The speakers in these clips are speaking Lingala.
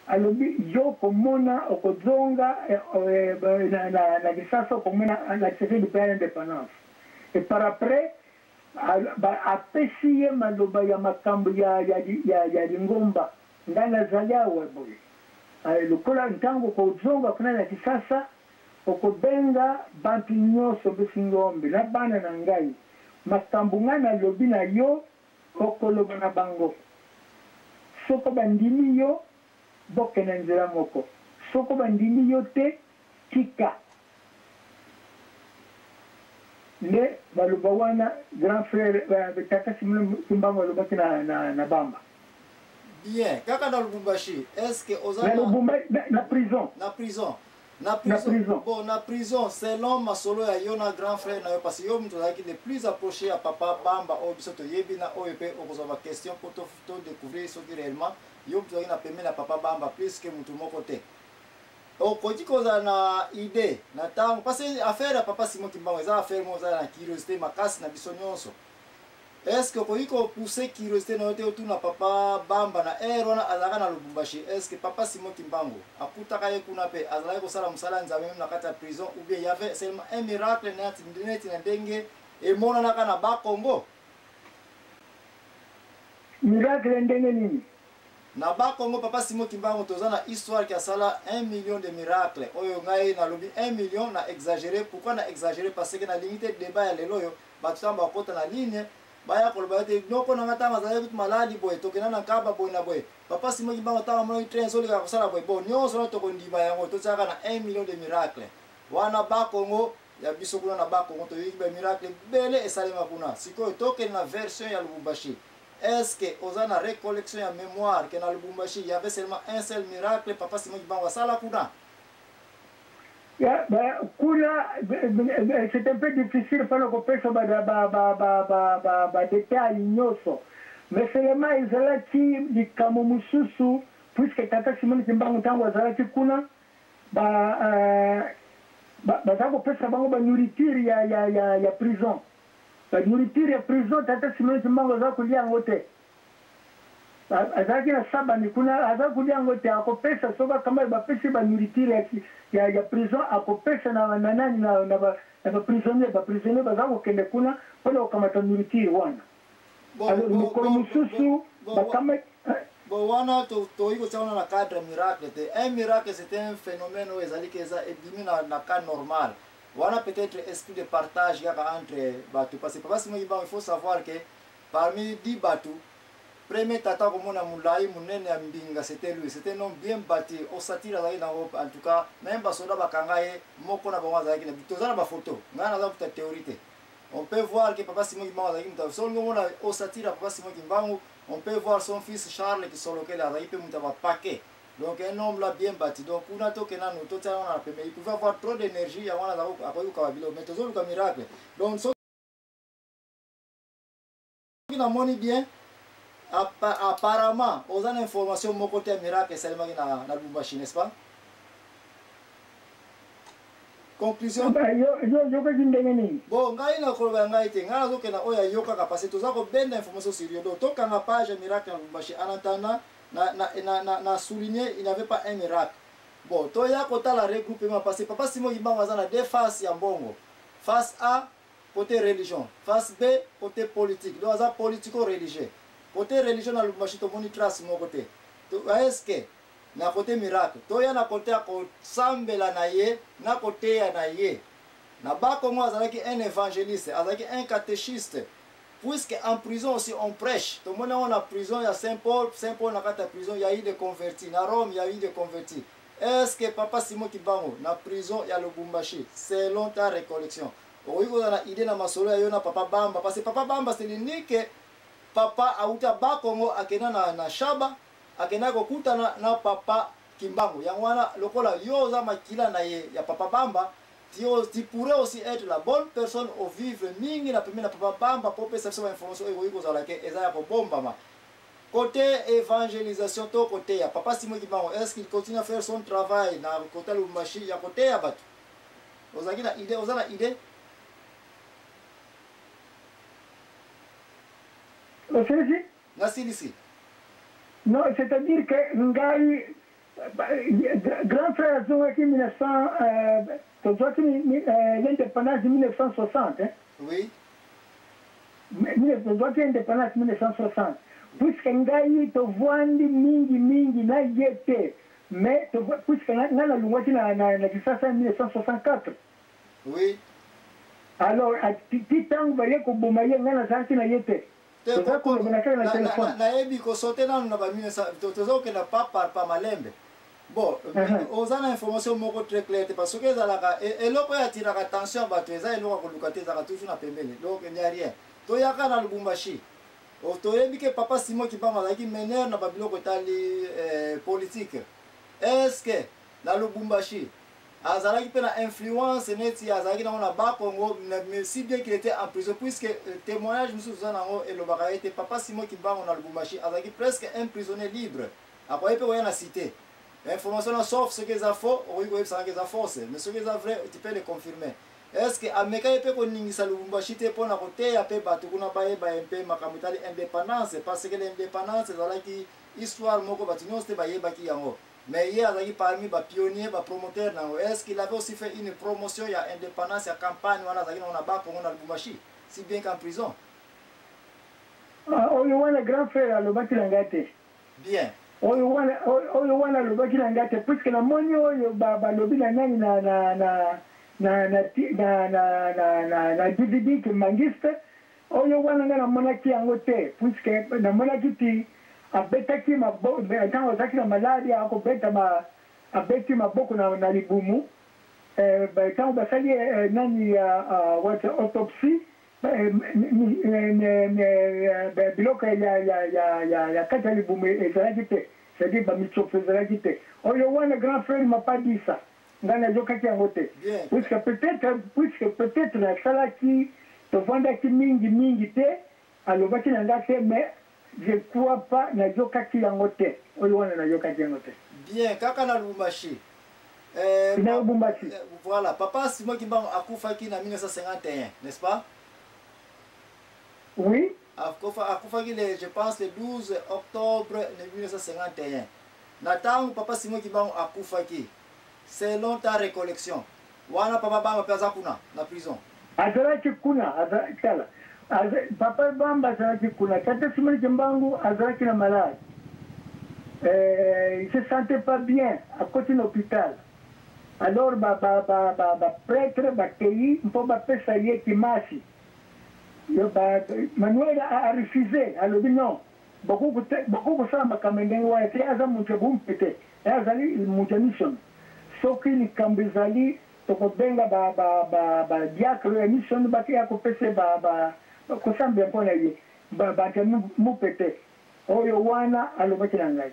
Alobi yo okomona okozonga na Kisasa okomona l'accession du pays à l'independance et par après apesi ye maloba ya makambo ya lingomba ngai nazali awa boye lokola ntango okozonga kuna na Kisasa okobenga bantu nyonso mbisi ngombe na bana na ngai makambo ngai nalobi na yo Okoloba na bango, Soko bandimi yo, bokende nzela moko, soko bandimi yo te, tika. Nde maloba wana grand frère tata Simon Kimbangu alobaki na, na, na Bamba. Bien, kaka na Lubumbashi, est-ce que oza na Lubumbashi, na, na prison. Na prison. Na prison, na prison. Bon, na prison, selon masolo ya yo na grand frère na yo, parce que yo moto ozalaki le plus approché ya papa Bamba oyo biso toyebi na oyo mpe okozwa ba question mpo to, to découvrir soki réellement yo moto ozalaki na pembeni ya papa Bamba plus que moto moko te. Okoki kozala na idée na ntango parce que affaire ya papa Simon Kimbangu eza affaire moko eza na curiosité makasi na biso nyonso. Est ce que okoki ko pousser curiosité na yo te otuna papa Bamba na heure wana azalaka na Lubumbashi est ce que papa Simon Kimbangu akutaka ye kuna pe azalaki kosala mosala ya Nzambe meme na kati ya prison ou bien il y avait seulement un miracle neti neti na ndenge emonanaka na bas Congo? Miracle ndenge nini? Na bas Congo papa Simon Kimbangu toza na histoire ke asala un million de miracle oyo ngai nalobi un million na exagere pourquoi na exagere parce que nalingi te debat ya lelo oyo Batu tango bakota na ligne baya koloba ete noko na nga tango azalaki kutu maladi boye tokenda na nkamba boye na boye papa Simon Kimbangu tango amonaki train ezoleka kosala boye bon nionso wana tokondima yango totiaka na 1 million de miracle wana ba Congo ya biso kuna na ba Congo toyoki ba miracle ebele esalema kuna sikoyo tokende na version ya Lubumbashi est-ce que oza na recollection ya mémoire que na Lubumbashi il y avait seulement un seul miracle papa Simon Kimbangu asala kuna? Ya, ba, kuna c'est un peu difficile mpona kopesa ba, ba, ba, ba, ba, ba, ba detail nyonso mais seulement ezalaki likambo mosusu puisque tata Simon Kimbangu ntango azalaki kuna ba, euh, ba, bazalaki kopesa bango ba nourriture ya, ya, ya, ya prison ba nourriture ya prison tata Simon Kimbangu azalaki kolia yango te. Azalaki na sabani kuna aza kolia yango te akopesa soki akamati bapesi ye ba nourriture ya ya prison akopesa na na nani na na ba na ba prisonnier ba prisonnier baza kokende kuna pona kokamata nourriture wana alors mokolo mosusu bakamati Bon wana tokoki kotia wana na cadre miracle te. Un miracle c'est un phénomène oyo ezali ke eza ebimi na, na cas normal. Wana peut-être esprit de partage kaka entre bato parce que papa Simon Kimbangu il faut savoir que Parmi 10 batu, premier tata komona mulayi munene ya mbinga c'etait lui, c'etait un homme bien bati, ossature azalaki nango en tout cas meme ba soldats bakanga ye moko na bango azalaki na toza na ba photos, ngai naza kuta theorie te. On peut voir que papa Simon Kimbangu azalaki mutu soki olingi omona ossature ya papa Simon Kimbangu, on peut voir son fils Charles Kisolokele azalaki pe mutu ya ba paquets. Donc un homme là bien bâti. Donc kuna toke nanu totia wana na pembe, il pouvait avoir trop d'énergie yango wana akoki kokaba biloko mais tozoluka miracle. Donc soki namoni bien apparemment oza na information moko te ya miracle esalemaki na, na Lubumbashi n'est-ce pas? Conclusion yokaki ndenge nini? Bon ngai nakoloba ya ngai te, ngai nazokenda oyo ayokaka parce que toza kobenda information sur yo, donc tokanga page ya miracle na Lubumbashi en attendant na, na, na, na, na souligner il n'y avait pas un miracle. Bon toya kotala regroupement parce que papa Simon Kimbangu aza na deux faces ya mbongo, face A cote religion face B cote politique donc aza politico religieux cote religion na Lubumbashi tomoni trace moko te est ce que na cote miracle toya na cote ya kosambela na ye na koteya na ye na ba Congo azalaki un évangéliste azalaki un catéchiste puisque en prison aussi on prêche tomoni yango na prison ya Saint Paul Saint Paul na kati ya prison ya eu des convertis na Rome ya eu des convertis est ce que papa Simon Kimbangu na prison ya Lubumbashi selon ta recollection okoki kozala na idee na masolo ya yo na papa Bamba parce que papa Bamba c'est l'unique papa auta ba Congo akenda na, na Shaba akenda kokutana na papa Kimbangu yango wana lokola yo oza makila na ye ya papa Bamba tu, tu pourrais aussi être la bonne personne au vivre mingi na pembeni na papa Bamba po opesa biso ba information oyo ekoki kozala ke eza ya kobombama Cote evangelisation to koteya papa Simon Kimbangu est ce qu'il continue à faire son travail na kota Lubumbashi ya koteya batu? Ozalaki na idee, oza na idee? Osilisi? Nasilisi. Non, c'est-à-dire que ngai Grand frère azongaki 1900, tozwaki l'indépendance 1960, hein? Oui. Tozwaki indépendance 1960. Puisque ngai tovwandi mingi mingi na ye te, mais puisque ngai nalongwaki na Kisasa 1964. Alors ti ntango baye koboma ye, ngai nazalaki na ye te. Toza koloba na kaka na telefone. Nayebi kosote nanu na ba 1900, toza kokenda pas par pas, malembe. Bon, oza na information moko très claire te, parce que soki ezalaka eloko oyo atiraka attention ya bato, eza eloko ya koluka te, ezalaka toujours na pembeni. Donc il n'y a rien. Toyaka na Lubumbashi. Toyebi ke papa Simon Kimbangu azalaki meneur na babiloko etali politique. Est ce que na Lubumbashi azalaki mpe na influence neti azalaki nango na Bakongo, si bien qu'il était en prison? Puisque témoignage mosusu oza nango elobaka ete papa Simon Kimbangu na Lubumbashi azalaki presque un prisonnier libre, akoki mpe koya na cité. Information na, sauf soki eza faux, okoki koyebisaka eza fausse, mais soki eza vrai, tu peux le confirmer. Est ce que amekaki mpe koningisa Lubumbashi te mpona koteya mpe bato kuna bayeba ye mpe makambo etali indépendance? Parce que l'indépendance ezalaki histoire moko bato nyonso te bayebaki yango, mais ye azalaki parmi bapionnier, bapromoteur nango. Est ce qu'il avait aussi fait une promotion ya indépendance, ya campagne wana azalaki nango na Bakongo, na Lubumbashi, si bien qu'en prison? Ah, oyo wana grand frère alobaki na ngai te. Bien. Oyo wana alobaki na ngai te, puisque namoni oyo balobi na nani na DVD ke mangiste oyo wana, ngai namonaki yango te, puisque namonaki ti abetaki ntango azalaki na maladi, akobeta abeti maboko na libumu. Ntango basali nani ya autopsie, biloko ya kati ya libumu ezalaki te, c'est-à-dire bamitsopo ezalaki te. Oyo wana grand frère m'a pas dit ça, ngai nazokaki yango te, puisque peut-être nasalaki, tovandaki mingi mingi te, alobaki na ngai te, mais je crois pas, nazokaki yango te. Oyo wana nayokaki yango te. Bien. Kaka na Lubumbashi. Na Lubumbashi. Voilà, papa Simon Kimbangu akufaki na 1951, n'est-ce pas? Oui. Akufaki le, je pense, le 12 octobre 1951. Na ntango papa Simon Kimbangu akufaki, selon ta récollection wana, papa Bamba mpe aza kuna na prison? Azalaki kuna. Tala, papa Bamba azalaki kuna. Tata Simon Kimbangu azalaki na malade, il se sentait pas bien, akoti na hôpital. Alors baprêtre bakei mpo bapesa ye kimasi. Manuel a refusé, alobi non, bakoki kosala makambo ndenge wana te. Aza moto ya bompe te, azali moto ya mission. Soki likambo ezali, tokobenga badiacre ya mission, bakeya kopesa, kosambela mpo na ye. Bato ya mupete oyo wana alobaki na ngai.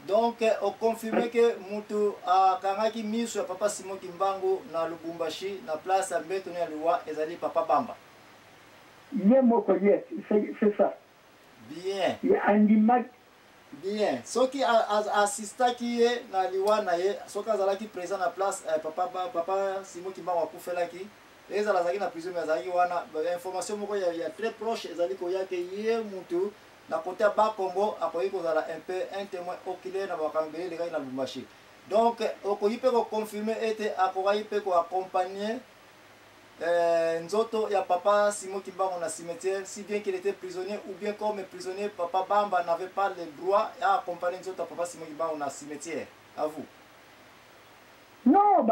Donc oconfirme ke mutu akangaki miso ya papa Simon Kimbangu na Lubumbashi, na place ya mbeto ya liwa, ezali papa Bamba? Ye moko, yes, c'est ça. Bien. Ye andima. Bien. Soki assistaki ye na liwa na ye, soki azalaki présent na place papa Simon Kimbangu akufelaki, ezala azalaki na prison, mais azalaki wana, information moko ya très proche ezali koya ke ye mutu na côté ya Bakongo akoki kozala un peu un témoin oculaire na makambo ebele elekaki na Lubumbashi. Donc okoki mpe koconfirme ete akokaki mpe koaccompagne nzoto ya papa Simon Kimbangu na cimetière, si bien qu'il était prisonnier, ou bien comme prisonnier, papa Bamba n'avait pas le droit à accompagner nzoto ya papa Simon Kimbangu na cimetière? À vous. Non,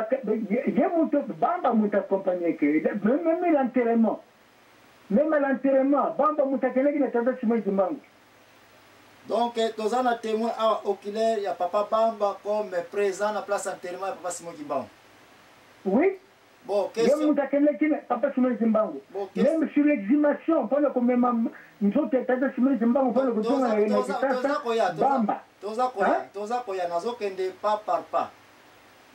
ye moto Bamba moto accompagné ke même l'enterrement, même à l'enterrement, Bamba moto akendaki na tata Simon Kimbangu. Donc toza na témoin awa oculaire ya papa Bamba comme présent na place enterrement ya papa Simon Kimbangu. Oui. Bon. Ye moto akendaki na papa Simon Kimbangu, même sur l'exhumation, mpona komema nzoto ya tata Simon Kimbangu mpona kozonga na Kisasa, Bamba. Toza koya, toza koya, nazokende pas par pas.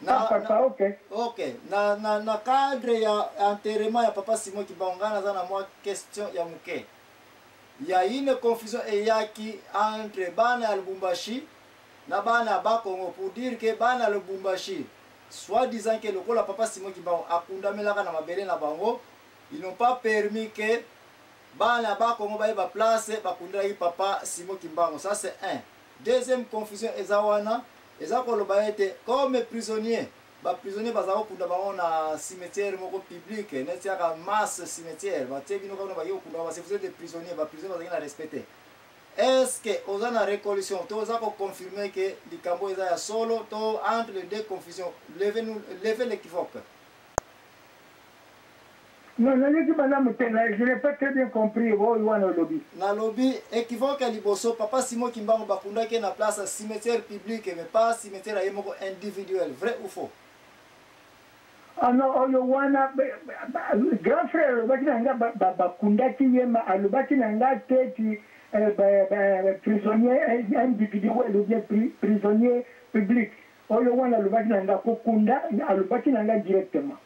Na, pas par pas, ok. Ok. Na cadre ya enterrement ya papa Simon Kimbangu, ngai naza na mwa question ya moke. Ya une confusion eyaki entre bana ya Lubumbashi na bana ya Bakongo, pour dire que bana ya Lubumbashi, soit disant que lokola papa Simon Kimbangu akundamelaka na mabele na bango, ils n'ont pas permis que bana ya Bakongo bayeba place bakundelaki papa Simon Kimbangu. Ça, c'est un. Deuxième confusion eza wana. Eza koloba ete comme prisonnier, ba prisonnier bazala kokunda bango na cimetière moko public, neti yaka masse cimetière, batie bino kaka baye kokunda bango, parce que vous êtes des prisonniers, ba prisonniers bazalaki na respect te. Est-ce que oza na récollection to oza koconfirme ke likambo eza ya solo to entre les deux confusions? Levez nous, levez l'équivoque. Non, nayoki malamu te, je n'ai pas très bien compris oyo wana olobi. Nalobi équivoque ya liboso, papa Simon Kimbangu bakundaki ye na place ya cimetière public, mais pas cimetière ya ye moko individuel. Vrai ou faux? Ah non, oyo wana grand frère alobaki na nga bakundaki ye, ma alobaki na nga te ti prisonnier individuel ou bien prisonnier public. Oyo wana alobaki na nga kokunda, alobaki na nga directement.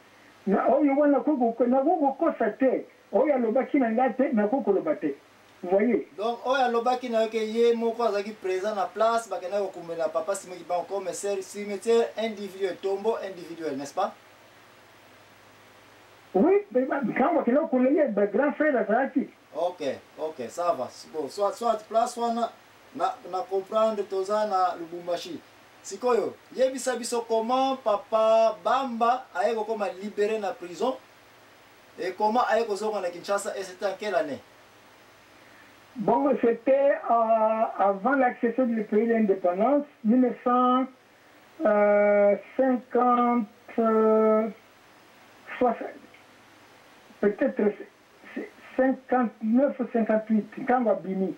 Na oyo wana nakoki kokosa te, oyo alobaki na nga te, nakoki koloba te. Vous voyez? Donc oyo alobaki na yo ke ye moko azalaki présent na place bakendaki kokumbela papa Simon Kimbangu comme cimetière individuel, tombeau individuel, n'est-ce pas? Oui, ntango bakendaki kokunda ye, ba grand frère azalaki. Ok, ça va. Bon, soit place wana na comprendre, toza na Lubumbashi. Sikoyo, yebisa biso comment papa Bamba aye kokoma libéré na prison et comment aye kozonga na Kinshasa, et c'était en quelle année? Bon, c'était avant l'accession du pays d'indépendance, 1950, 60, peut-être 59 ou 58, ntango abimi.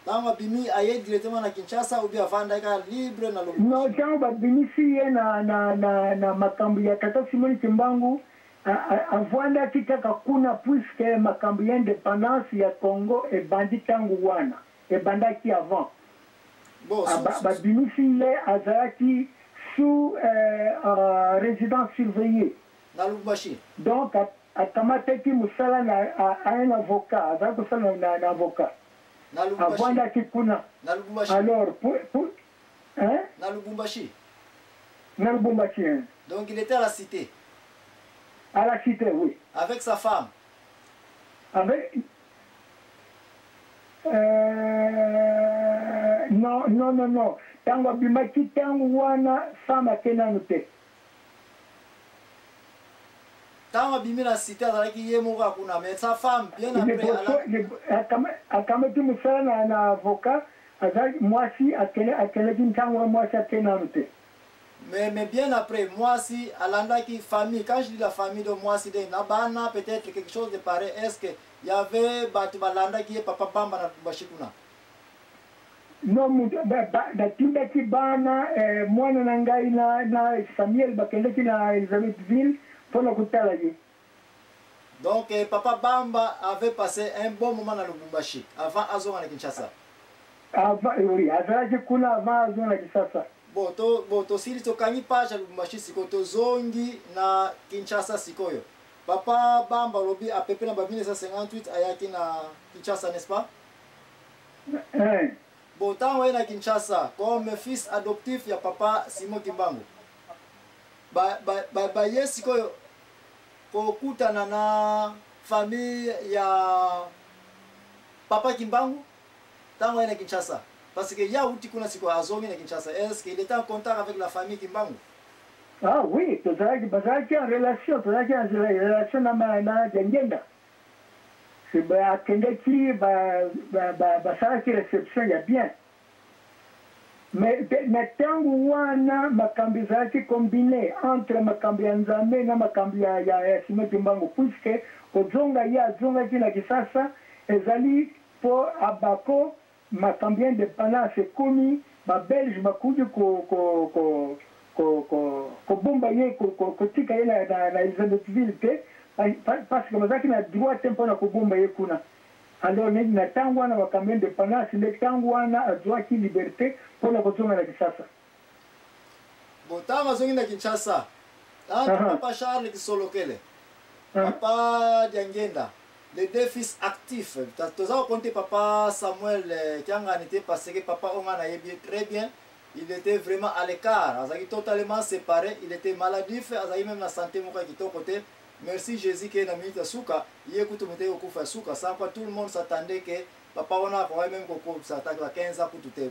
Ntango abimi, aye directement na Kinshasa ou bien avandaki kaka libre na Non, Lubumbashi? Ntango babimisi ye na makambo ya tata Simoni Kimbangu, avandaki kaka kuna, puisque makambo ya indépendance ya Congo ebandi ntango wana, ebandaki avant. Bon, Babimisi ye, azalaki sous résidence surveillée. Na Lubumbashi. Donc akamataki mosala na un avocat, azalaki kosala na avocat. Na Lubumbashi. Avandaki kuna. Na Lubumbashi. Alors pour, hein? Na Lubumbashi. Na Lubumbashi, hein. Donc il était à la cité. À la cité, oui. Avec sa femme. Avec non, non, non, non, ntango abimaki, ntango wana femme ake nanu te. Ntango abimi na cité, azalaki ye moko akuna, mais sa femme bien après Liboso akamati mosala na avocat, azalaki mwasi akendaki, ntango wana mwasi ake nanu te. Mais bien après, mwasi alandaki famille. Quand je dis la famille de mwasi, de na bana, peut-être quelque chose de pareil, est-ce que y avait bato balandaki ye papa Bamba na Lubumbashi kuna? Non, moto natindaki bana, mwana na ngai na Samuel, bakendaki na Elizabethville mpona kotala ye. Donc papa Bamba avait passé un bon moment na Lubumbashi avant azonga na Kinshasa. Avant, oui, azalaki kuna avant azonga na Kinshasa. Bon, tosili, tokangi page ya Lubumbashi, sikoyo tozongi na Kinshasa. Sikoyo papa Bamba alobi apepe na ba 1958 ayaki na Kinshasa, n'est-ce pas? Hein. Bon, ntango aye na Kinshasa comme fils adoptif ya papa Simon Kimbangu, baye ba, ba sikoyo kokutana na famille ya papa Kimbangu ntango aye na Kinshasa, parce que ye awuti kuna, sikoyo azongi na Kinshasa, est ce qu'il était en contact avec la famille Kimbangu? Ah oui, tozalaki, bazalaki en relation, tozalaki en relation na Diangenda. Akendaki, basalaki réception ya bien, mais na ntango wana makambo ezalaki combiné entre makambo ya Nzambe na makambo ya Simon Kimbangu, puisque kozonga ye azongaki na Kisasa ezali mpo abako makambo ya indépendance ekomi, Babelge bakoki kobomba ye, kotika ye na Elizabethville te, parce que bazalaki na droit te mpona kobomba ye kuna. Alors na ntango wana makambo ya indépendance, nde ntango wana azwaki liberté mpona kozonga na Kisasa. Bon, ntango azongi na Kinshasa, entre papa Charles Kisolokele, papa Diangenda, les deux fils actifs, toza kokonte papa Samuel Kiangani te, parce que papa oyo ngai nayebi très bien, il était vraiment à l'écart, azalaki totalement séparé, il était maladif, azalaki même na santé moko ya kitoko te. Merci Jésus ke na minute ya suka ye kutu moto kokufa ya suka, sans quoi tout le monde s'attendait que papa wana akoki même kokobisa ataki ba 15 ans kutu te.